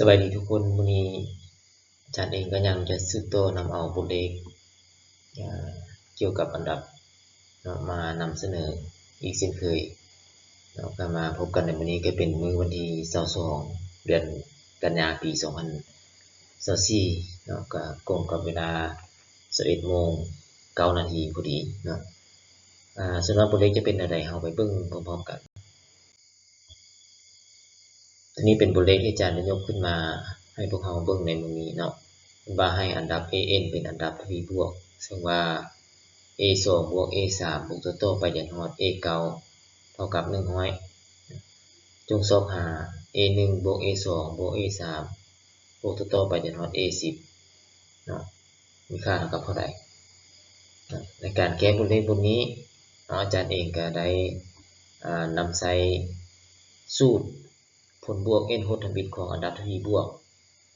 ສະບາຍດີທຸກຄົນ, ມື້ນີ້ອາຈານເອງກໍຍັງຈະສືບຕໍ່ນຳເອົາບົດເລກ ເອີ່ ກ່ຽວກັບອັນດັບເນາະ ມານຳສະເໜີອີກເຊັ່ນເຄີຍເນາະ. ກໍມາພົບກັນໃນມື້ນີ້ ກໍເປັນມື້ວັນທີຊາວສອງ ເດືອນກັນຍາ ປີສອງພັນຊາວສີ່ເນາະ, ກໍກົງກັບເວລາຊາວເອັດໂມງເກົ້ານາທີພໍດີເນາະ. ອາ ສ່ວນວ່າບົດເລກຈະເປັນແນວໃດ ເຮົາໄປເບິ່ງພ້ອມໆກັນ. ຕົວນີ້ເປັນບົດເລກທີ່ອາຈານໄດ້ຍົກຂຶ້ນມາໃຫ້ພວກເຮົາເບິ່ງໃນມື້ນີ້ເນາະ, ເພິ່ນວ່າໃຫ້ອັນດັບ ເອເອັນ ເປັນອັນດັບທະວີບວກ, ເຊິ່ງວ່າ ເອສອງບວກເອສາມບວກຕໍ່ໆໄປຈົນຮອດເອເກົ້າເທົ່າກັບໜຶ່ງຮ້ອຍ. ຈົ່ງຊອກຫາ ເອໜຶ່ງບວກເອສອງບວກເອສາມບວກຕໍ່ໆໄປຈົນຮອດເອສິບເນາະ. ມີຄ່າເທົ່າກັບເທົ່າໃດ. ໃນການແກ້ບົດເລກບົດນີ້ເນາະ ອາຈານເອງກໍໄດ້ ອາ ນຳໃຊ້ສູດຜົນບວກ n ໂຫດທຳອິດຂອງອັນດັບທະວີບວກ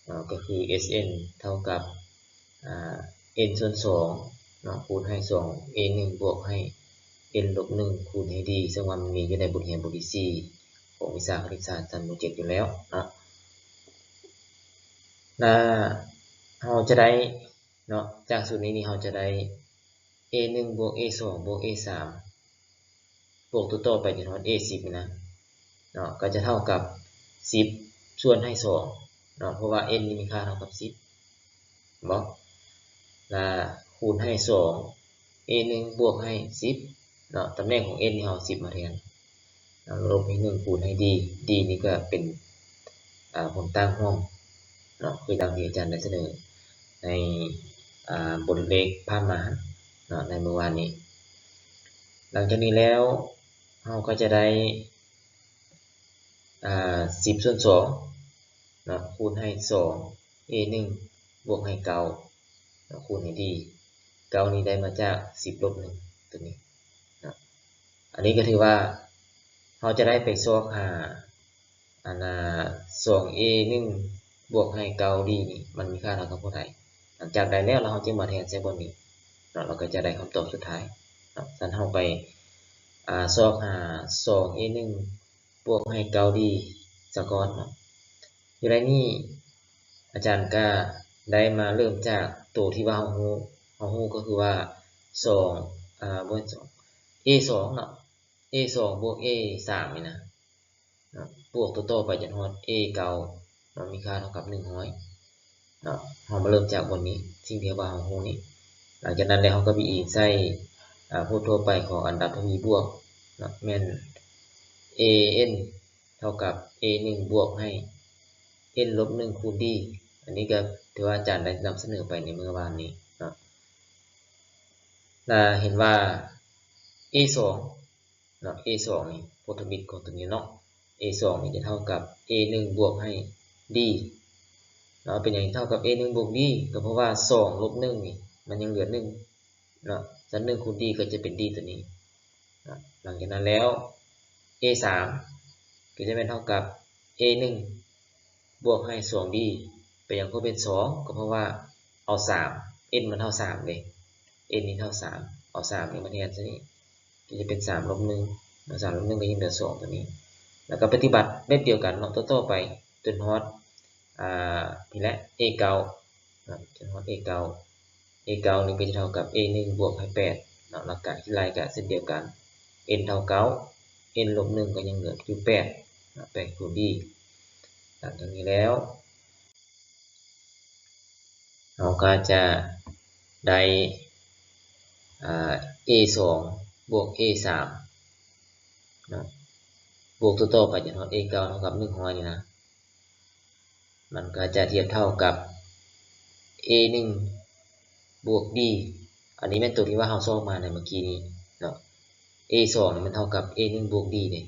ເນາະ ກໍຄື Sn ເທົ່າກັບ ອາ n ສ່ວນສອງເນາະ ຄູນໃຫ້ສອງ a ໜຶ່ງ ບວກໃຫ້ n ລົບໜຶ່ງ ຄູນໃຫ້ d, ເຊິ່ງວ່າມັນມີຢູ່ໃນບົດຮຽນບົດທີສີ່ ຂອງວິຊາຄະນິດສາດຊັ້ນ ມໍເຈັດ ຢູ່ແລ້ວເນາະ. ລະເຮົາຈະໄດ້ ເນາະ ຈາກສູດນີ້ນີ້ ເຮົາຈະໄດ້ ເອໜຶ່ງບວກເອສອງບວກເອສາມບວກຕໍ່ໆໄປຈົນຮອດເອສິບນີ້ນະເນາະ ກໍຈະເທົ່າກັບສິບສ່ວນໃຫ້ສອງເນາະ ເພາະວ່າ n ນີ້ມີຄ່າເທົ່າກັບສິບ ເຫັນບໍ່? ລະຄູນໃຫ້ສອງ ເອໜຶ່ງບວກໃຫ້ສິບເນາະ, ຕຳແໜ່ງຂອງ n ນີ້ເຮົາເອົາສິບມາແທນ ລົບໃຫ້ໜຶ່ງ ຄູນໃຫ້ d, d ນີ້ກໍເປັນ ອາ ຜົນຕ່າງຮ່ວມເນາະ ຄືດັ່ງທີ່ອາຈານໄດ້ສະເໜີໃນ ອາ ບົດເລກຜ່ານມາເນາະ ໃນມື້ວານນີ້. ຫຼັງຈາກນີ້ແລ້ວ ເຮົາກໍຈະໄດ້ ອາ ສິບສ່ວນສອງເນາະ ຄູນໃຫ້ສອງ ເອໜຶ່ງ ບວກໃຫ້ເກົ້າເນາະ ຄູນໃຫ້ d, ເກົ້ານີ້ໄດ້ມາຈາກສິບລົບໜຶ່ງ ຕົວນີ້ເນາະ. ອັນນີ້ກໍຖືວ່າເຮົາຈະໄດ້ໄປຊອກຫາ ອັນນ່າ ສອງ ເອໜຶ່ງ ບວກໃຫ້ ເກົ້າ d ນີ້ ມັນມີຄ່າເທົ່າກັບເທົ່າໃດ. ຫຼັງຈາກໄດ້ແລ້ວ ແລ້ວເຮົາຈຶ່ງມາແທນໃສ່ບ່ອນນີ້ເນາະ ເຮົາກໍຈະໄດ້ຄຳຕອບສຸດທ້າຍເນາະ. ຊັ້ນເຮົາໄປ ອາ ຊອກຫາ ສອງ ເອໜຶ່ງ ບວກໃຫ້ ເກົ້າ d ສາກ່ອນເນາະ. ຢູ່ໃນນີ້ ອາຈານກໍໄດ້ມາເລີ່ມຈາກໂຕທີ່ວ່າເຮົາຮູ້ ເຮົາຮູ້ກໍຄືວ່າ ສອງ ອາ ບໍ່ແມ່ນ ສອງ ເອສອງເນາະ ເອສອງບວກເອສາມນີ້ນະ ບວກຕໍ່ໆໄປຈົນຮອດເອເກົ້າເນາະ ມີຄ່າເທົ່າກັບໜຶ່ງຮ້ອຍເນາະ. ເຮົາມາເລີ່ມຈາກບ່ອນນີ້ ສິ່ງທີ່ວ່າເຮົາຮູ້ນີ້. ຫຼັງຈາກນັ້ນແລ້ວ ເຮົາກໍໄປອີງໃສ່ ອາ ສູດທົ່ວໄປຂອງອັນດັບທະວີບວກເນາະ ແມ່ນ ເອເອັນ ເທົ່າກັບ ເອໜຶ່ງ ບວກໃຫ້ n ລົບໜຶ່ງ ຄູນ d. ອັນນີ້ກໍຖືວ່າອາຈານໄດ້ນຳສະເໜີໄປໃນມື້ວານນີ້ເນາະ. ລະເຫັນວ່າ ເອສອງ ເນາະ ເອສອງນີ້ ຜົນທຳອິດຂອງຕົວນີ້ເນາະ ເອສອງນີ້ຈະເທົ່າກັບ ເອໜຶ່ງ ບວກໃຫ້ d ເນາະ. ເປັນຫຍັງເທົ່າກັບ ເອໜຶ່ງ ບວກ d? ກໍເພາະວ່າ ສອງ ລົບ ໜຶ່ງ ນີ້ ມັນຍັງເຫຼືອ ໜຶ່ງ ເນາະ ຊັ້ນ ໜຶ່ງ ຄູນ d ກໍຈະເປັນ d ຕົວນີ້ເນາະ. ຫຼັງຈາກນັ້ນແລ້ວ ເອສາມ ກໍຈະແມ່ນເທົ່າກັບ ເອໜຶ່ງ ບວກໃຫ້ ສອງ d. ເປັນຫຍັງຄືເປັນ ສອງ? ກໍເພາະວ່າເອົາ ສາມ n ມັນເທົ່າ ສາມ ເດ້ n ນີ້ເທົ່າ ສາມ ເອົາ ສາມ ນີ້ມາແທນໃສ່ນີ້ ກໍຈະເປັນ ສາມ ລົບ ໜຶ່ງ ສາມ ລົບ ໜຶ່ງ ກໍຍັງເຫຼືອ ສອງ ຕົວນີ້. ແລ້ວກໍປະຕິບັດແບບດຽວກັນເນາະ ຕໍ່ໆໄປ ຈົນຮອດ ອາ ພີ້ແຫຼະ ເອເກົ້າເນາະ ຈົນຮອດ ເອເກົ້າ ເອເກົ້ານີ້ກໍຈະເທົ່າກັບ ເອໜຶ່ງ ບວກໃຫ້ ແປດເນາະ. ຫຼັກການຄິດໄລ່ກໍເຊັ່ນດຽວກັນ n ເທົ່າ ເກົ້າ n ລົບ ໜຶ່ງ ກໍຍັງເຫຼືອຢູ່ ແປດເນາະ ແປດຄູນ d. ຫຼັງຈາກນີ້ແລ້ວ ເຮົາກໍຈະໄດ້ ອາ ເອສອງ ບວກ ເອສາມ ເນາະ ບວກຕໍ່ໆໄປຈົນຮອດ ເອເກົ້າ ເທົ່າກັບ ໜຶ່ງຮ້ອຍ ນີ້ນະ ມັນກໍຈະທຽບເທົ່າກັບ ເອໜຶ່ງ ບວກ d. ອັນນີ້ແມ່ນຕົວທີ່ວ່າເຮົາຊອກມາໃນເມື່ອກີ້ນີ້ເນາະ. ເອສອງນີ້ມັນເທົ່າກັບ ເອໜຶ່ງ ບວກ d ເດ້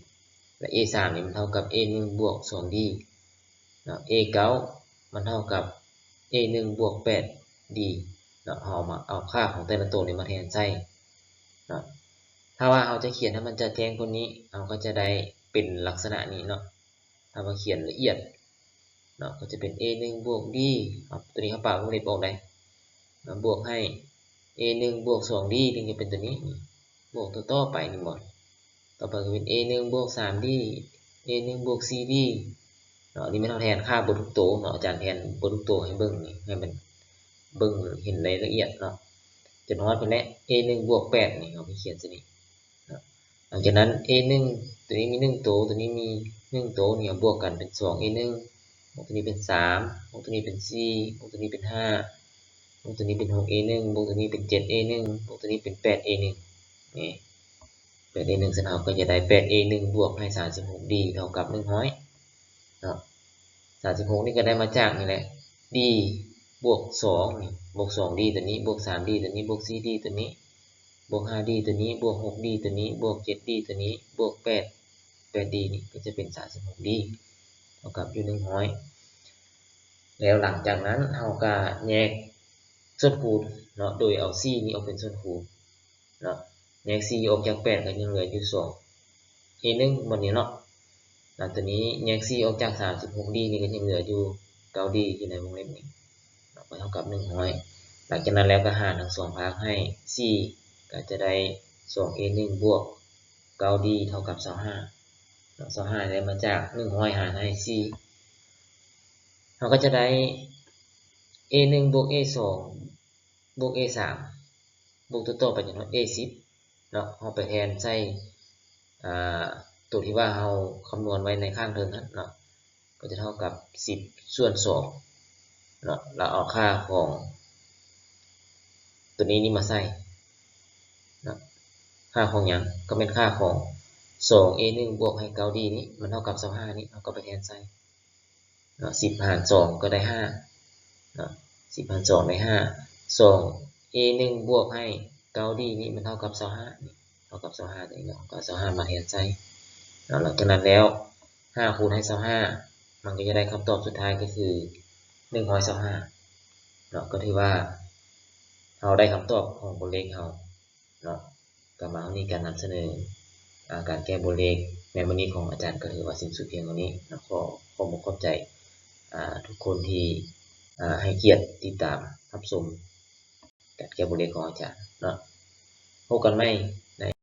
ແລະ ເອສາມນີ້ມັນເທົ່າກັບ ເອໜຶ່ງ ບວກ ສອງ d ເນາະ. ເອເກົ້າມັນເທົ່າກັບ ເອໜຶ່ງ ບວກ ແປດ d ເນາະ. ເຮົາເອົາມາ ເອົາຄ່າຂອງແຕ່ລະໂຕນີ້ມາແທນໃສ່ເນາະ. ຖ້າວ່າເຮົາຈະຂຽນໃຫ້ມັນຈະແຈ້ງກວ່ານີ້ ເຮົາກໍຈະໄດ້ເປັນລັກສະນະນີ້ເນາະ. ຖ້າວ່າຂຽນລະອຽດເນາະ ກໍຈະເປັນ ເອໜຶ່ງ ບວກ d ເອົາ ຕົວນີ້ເຮົາປະວົງເລັບອອກໄດ້ ມາບວກໃຫ້ ເອໜຶ່ງ ບວກ ສອງ d ຈຶ່ງຈະເປັນຕົວນີ້ ບວກຕໍ່ໆໄປນີ້ບໍ ຕໍ່ໄປກໍເປັນ ເອໜຶ່ງ ບວກ ສາມ d ເອໜຶ່ງ ບວກ ສີ່ d ເນາະ ອັນນີ້ແມ່ນເຮົາແທນຄ່າເບິດທຸກໂຕເນາະ ອາຈານແທນເບິດທຸກໂຕໃຫ້ເບິ່ງນີ້ ໃຫ້ມັນເບິ່ງເຫັນລາຍລະອຽດເນາະ ຈົນຮອດພຸ້ນແຫຼະ ເອໜຶ່ງບວກແປດນີ້ ເຮົາໄປຂຽນໃສ່ນີ້ເນາະ ຫຼັງຈາກນັ້ນ ເອໜຶ່ງ ໂຕນີ້ມີໜຶ່ງໂຕ ໂຕນີ້ມີໜຶ່ງໂຕ ນີ້ບວກກັນເປັນສອງເອໜຶ່ງ ບວກໂຕນີ້ເປັນສາມ ບວກໂຕນີ້ເປັນສີ່ ບວກໂຕນີ້ເປັນຫ້າ ບວກໂຕນີ້ເປັນຫົກເອໜຶ່ງ ບວກໂຕນີ້ເປັນເຈັດເອໜຶ່ງ ບວກໂຕນີ້ເປັນແປດເອໜຶ່ງ ນີ້ ແປດເອໜຶ່ງ ຊັ້ນເຮົາກໍຈະໄດ້ແປດເອໜຶ່ງບວກໃຫ້ສາມສິບຫົກດີເທົ່າກັບໜຶ່ງຮ້ອຍເນາະ ສາມສິບຫົກນີ້ກໍໄດ້ມາຈາກນີ້ແຫຼະ ດີບວກສອງນີ້ ບວກສອງດີໂຕນີ້ ບວກສາມດີໂຕນີ້ ບວກສີ່ດີໂຕນີ້ ບວກຫ້າດີໂຕນີ້ ບວກຫົກດີໂຕນີ້ ບວກເຈັດດີໂຕນີ້ ບວກແປດ ແປດດີນີ້ ກໍຈະເປັນສາມສິບຫົກດີເທົ່າກັບຢູ່ໜຶ່ງຮ້ອຍ ແລ້ວຫຼັງຈາກນັ້ນເຮົາກໍແຍກສ່ວນຄູນເນາະ ໂດຍເອົາສີ່ນີ້ອອກເປັນສ່ວນຄູນເນາະ ແຍກສີ່ອອກຈາກແປດກໍຍັງເຫຼືອຢູ່ສອງເອໜຶ່ງ ບາດນີ້ເນາະ ແລ້ວໂຕນີ້ແຍກສີ່ອອກຈາກສາມສິບຫົກດີນີ້ກໍຍັງເຫຼືອຢູ່ເກົ້າດີ ຢູ່ໃນວົງເລັບນີ້ເນາະ ກໍເທົ່າກັບໜຶ່ງຮ້ອຍ ຫຼັງຈາກນັ້ນແລ້ວກໍຫານທັງສອງພາກໃຫ້ສີ່ ກໍຈະໄດ້ສອງເອໜຶ່ງບວກເກົ້າດີເທົ່າກັບຊາວຫ້າເນາະ ຊາວຫ້າໄດ້ມາຈາກໜຶ່ງຮ້ອຍຫານໃຫ້ສີ່ ເຮົາກໍຈະໄດ້ເອໜຶ່ງບວກເອສອງບວກເອສາມ ບວກຕໍ່ໆໄປຈົນຮອດເອສິບເນາະ ເຮົາໄປແທນໃສ່ ອາ ໂຕທີ່ວ່າເຮົາຄຳນວນໄວ້ໃນຂ້າງເທິງຫັ້ນເນາະ ກໍຈະເທົ່າກັບສິບສ່ວນສອງເນາະ ແລ້ວເອົາຄ່າຂອງໂຕນີ້ນີ້ມາໃສ່ເນາະ ຄ່າຂອງຫຍັງ? ກໍແມ່ນຄ່າຂອງສອງເອໜຶ່ງບວກໃຫ້ເກົ້າດີນີ້ ມັນເທົ່າກັບຊາວຫ້ານີ້ ເຮົາກໍໄປແທນໃສ່ ເນາະ ສິບຫານສອງກໍໄດ້ຫ້າເນາະ ສິບຫານສອງໄດ້ຫ້າ ສອງເອໜຶ່ງບວກໃຫ້ເກົ້າດີນີ້ມັນເທົ່າກັບຊາວຫ້ານີ້ ເທົ່າກັບຊາວຫ້ານີ້ເນາະ ກໍເອົາຊາວຫ້າມາແທນໃສ່ເນາະ ຫຼັງຈາກນັ້ນແລ້ວຫ້າຄູນໃຫ້ຊາວຫ້າ ມັນກໍຈະໄດ້ຄຳຕອບສຸດທ້າຍກໍຄືໜຶ່ງຮ້ອຍຊາວຫ້າເນາະ ກໍຖືວ່າເຮົາໄດ້ຄຳຕອບຂອງບົດເລກເຮົາ ເນາະ ກໍມາຮອດນີ້ການນຳສະເໜີ ອາ ການແກ້ບົດເລກໃນມື້ນີ້ຂອງອາຈານກໍຖືວ່າສິ້ນສຸດພຽງເທົ່ານີ້ເນາະ ຂໍຂອບອົກຂອບໃຈ ອາ ທຸກຄົນທີ່ ອາ ໃຫ້ກຽດຕິດຕາມຮັບຊົມການແກ້ບົດເລກຂອງອາຈານເນາະ ພົບກັນໃໝ່